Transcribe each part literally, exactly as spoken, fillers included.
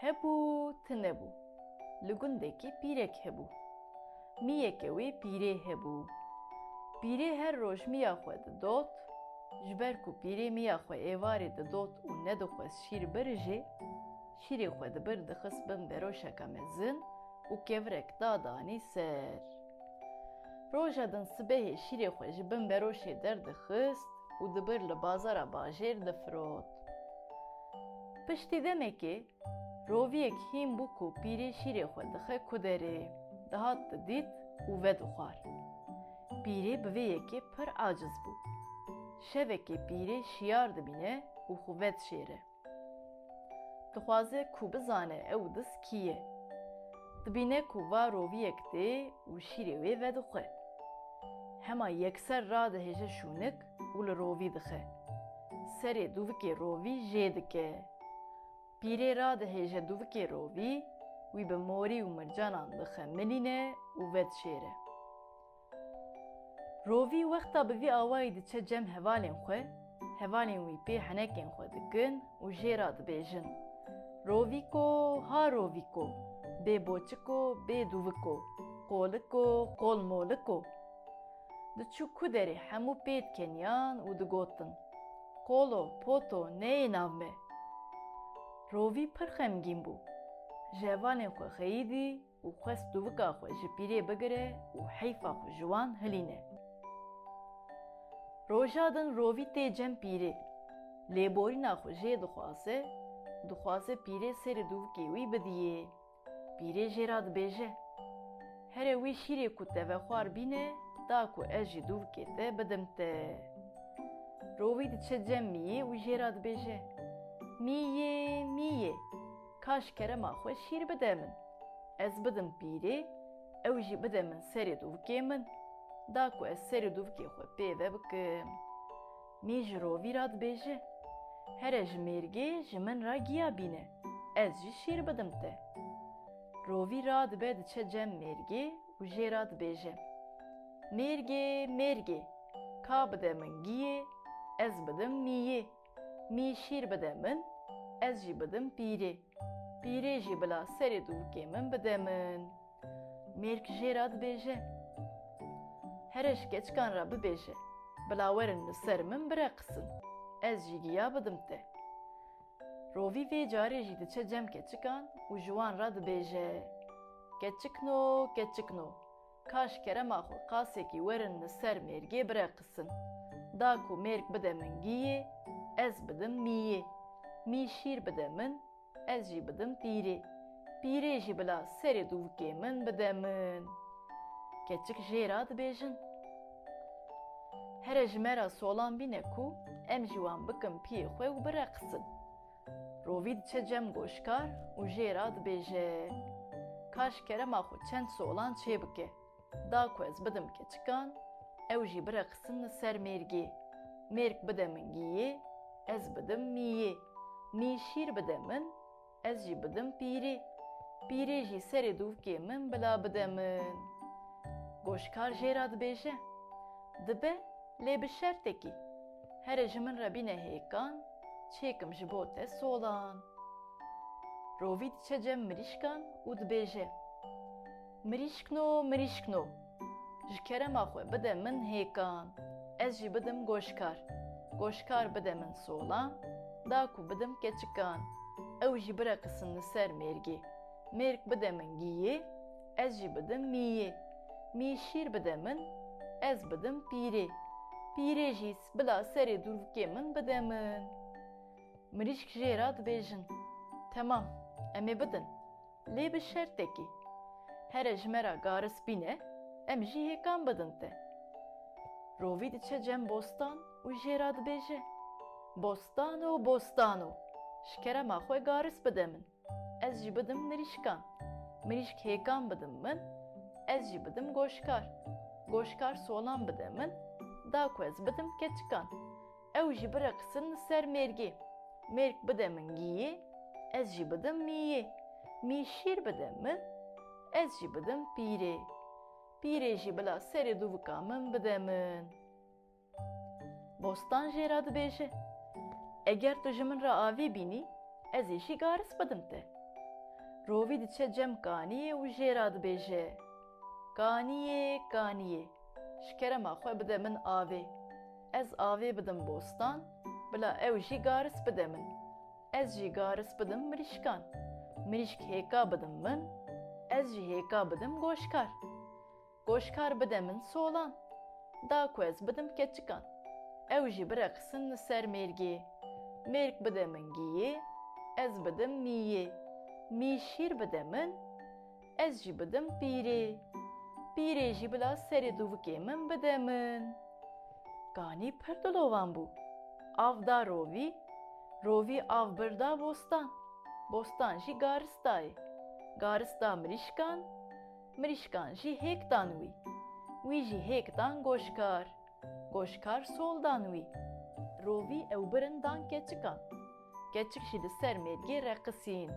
Hebû, tinebû. Li gundekê pîrek hebû. Miyeke wê pîrê hebû. Pîrê her roj miya xwe didot, ji ber ku pîrê miya xwe êvarê didot û nedixwest şîr birijê, şîrê xwe dibir dixist bin beroşeka mezin û kevirek dadanî ser. Roja din sibehê şîrê xwe ji bin beroşê derdixist û dibir li bazara bajêr difirot. Piştî demekê, roviyek hîn bû ku pîrê şîrê xwe dixe ku derê, dihat didît û vedixwar. Pîrê bi vê yekê pir aciz bû. Şevekê pîrê şiyar dibîne û xwe vedişêre. Dixwaze ku bizane ew diz kî ye. Dibîne ku va roviyek tê û şîrê wê vedixwe. Hema yekser radihêje şûnik û li rovî dixe. Serê dûvikê rovî jê dike. Pîrê radihêje dûvikê rovî, wî bi morî û mircanan dixemilîne û vedişêre. Rovî wexta bi vî awayî diçe cem hevalên xwe, hevalên wî pê henekên xwe dikin û jê re dibêjin: Rovîko, ha rovîko, bê boçiko, bê dûviko, qoliko, qolmoliko. Diçû ku derê hemû pê dikeniyan û digotin: Qolo, poto, neyê nav me. Rovî pir xemgîn bû. Ji hevalên xwe xeyidî û xwest dûvika xwe ji pîrê bigire û heyfa xwe ji wan hilîne. Roja din rovî tê cem pîrê. Lêborîna xwe jê dixwaze, dixwaze pîrê serê dûvikê wî bidiyê. Pîrê jê re dibêje: Here wî şîrê ku te vexwar bîne, da ku ez jî dûvikê te bidim te. Rovî diçe cem miyê û jê re dibêje: Miyê, miyê, ka ji kerema xwe şîr bide min. Ez bidim pîrê, ew jî bide min serê dûvikê min, da ku ez serê dûvikê xwe pê ve bikim. Mî ji rovî re dibêje: Here ji mêrgê ji min re giya bîne, ez jî şîr bidim te. Rovî radibe diçe cem mêrgê û jê re dibêje: Mêrgê, mêrgê, ka bide min giyê, ez bidim miyê. Mî şîr bide min, ez jî bidim pîrê. Pîrê jî bila serê dûvikê min bide min. Mêrg jê re dibêje: Here ji keçikan re bibêje, bila werin li ser min bireqisin, ez jî giya bidim te. Rovî vê carê jî diçe cem keçikan û ji wan re dibêje: Keçikno, keçikno, ka ji kerema xwe qasekî werin li ser mêrgê bireqisin. Da ku mêrg bide min giyê, ez bidim miyê. Mî şîr bide min, ez jî bidim pîrê. Pîrê jî bila serê dûvikê min bide min. Keçik jê re dibêjin: Here ji me re solan bîne ku em jî wan bikin piyê xwe û bireqisin. Rovî diçe cem goşkar û jê re dibêje: Ka ji kerema xwe çend solan çêbike, da ku ez bidim keçikan, ew jî bireqisin li ser mêrgê. Mêrg bide min giyê, ez bidim miyê. Mî şîr bide min, ez jî bidim pîrê. Pîrê jî serê dûvikê min bila bide min. Goşkar jê re dibêje: Dibe, lê bi şertekî. Here ji min re bîne hêkan, çêkim ji bo te solan. Rovî diçe cem mirîşkan û dibêje: Mirîşkno, mirîşkno, ji kerema xwe bide min hêkan, ez jî bidim goşkar. Goşkar bide min solan, da ku bidim keçikan, ew jî bireqisin li ser mêrgê. Mêrg bide min giyê, ez jî bidim miyê. Mî şîr bide min, ez bidim pîrê. Pîrê jî bila serê dûrvikê min bide min. Mirîşk jê re dibêjin: Temam, em ê bidin. Lê bi şertekî. Here ji me re garis bîne, em jî hêkan bidin te. Rovî diçe cem bostan û jê re dibêje: Bostano, bostano, ji kerema xwe garis bide min, ez jî bidim mirîşkan. Mirîşk hêkan bidin min, ez jî bidim goşkar. Goşkar solan bide min, da ku ez bidim keçikan, ew jî bireqisin li ser mêrgê. Mêrg bide min giyê, ez jî bidim miyê. Mî şîr bide min, ez jî bidim pîrê. Pîrê jî bila serê dûvika min bide min. Bostan jê re dibêje: Eger tu ji min re avê bînî, ez ê jî garis bidim te. Rovî diçe cem kaniyê û jê re dibêje, "Kaniyê, kaniyê, ji kerema xwe bide min avê. Ez avê bidim bostan, bila ew jî garis bide min. Ez jî garis bidim mirîşkan. Mirîşk hêka bidin min, ez jî hêka bidim goşkar. Goşkar bide min solan, da ku ez bidim keçikan. Ew jî bireqisin li ser mêrgê. Mêrg bide min giyê, ez bidim miyê. Mî şîr bide min, ez jî bidim pîrê. Pîrê jî bila serê dûvikê min bide min." Kanî pir dilovan bû. Av da rovî, rovî av bir da bostan. Bostan jî garis dayê. Garis da mirîşkan, mirîşkan jî hêk dan wî. Wî jî hêk dan goşkar. Goşkar sol dan wî. Rovî ew birin dan keçikan. Keçik jî li ser mêrgê reqisîn.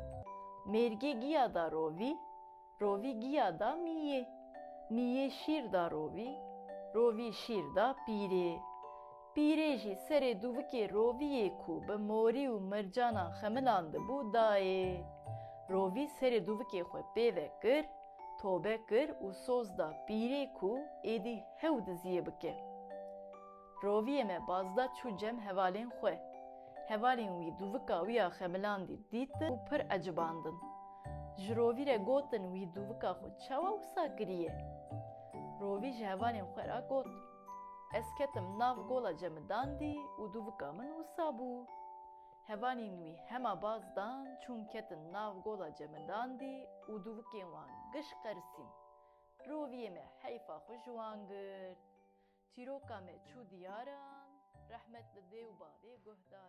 Mêrgê giya da rovî, rovî giya da miyê. Miyê şîr da rovî, rovî şîr da pîrê. Pîrê jî serê dûvikê roviyê ku bi morî û mircanan xemilandibû dayê. Rovî serê dûvikê xwe pê ve kir, tobe kir û soz da pîrê ku êdî hew diziyê bike. Roviyê me baz da çû cem hevalên xwe. Hevalên wî dûvika wî ya xemilandî dîtin û pir ecibandin. Ji rovî re gotin, "Wî dûvika xwe çawa wisa kiriye?" Rovî ji hevalên xwe re got, "Ez ketim nav gola cemidandî û dûvika min wisa bû." Hevalên wî hema baz dan, çûn ketin nav gola cemidandî û dûvikên wan giş qerisîn. Roviyê me heyfa xwe ji wan girt. Çîroka me çû diyaran, rehmet li dê û bavê guhdar.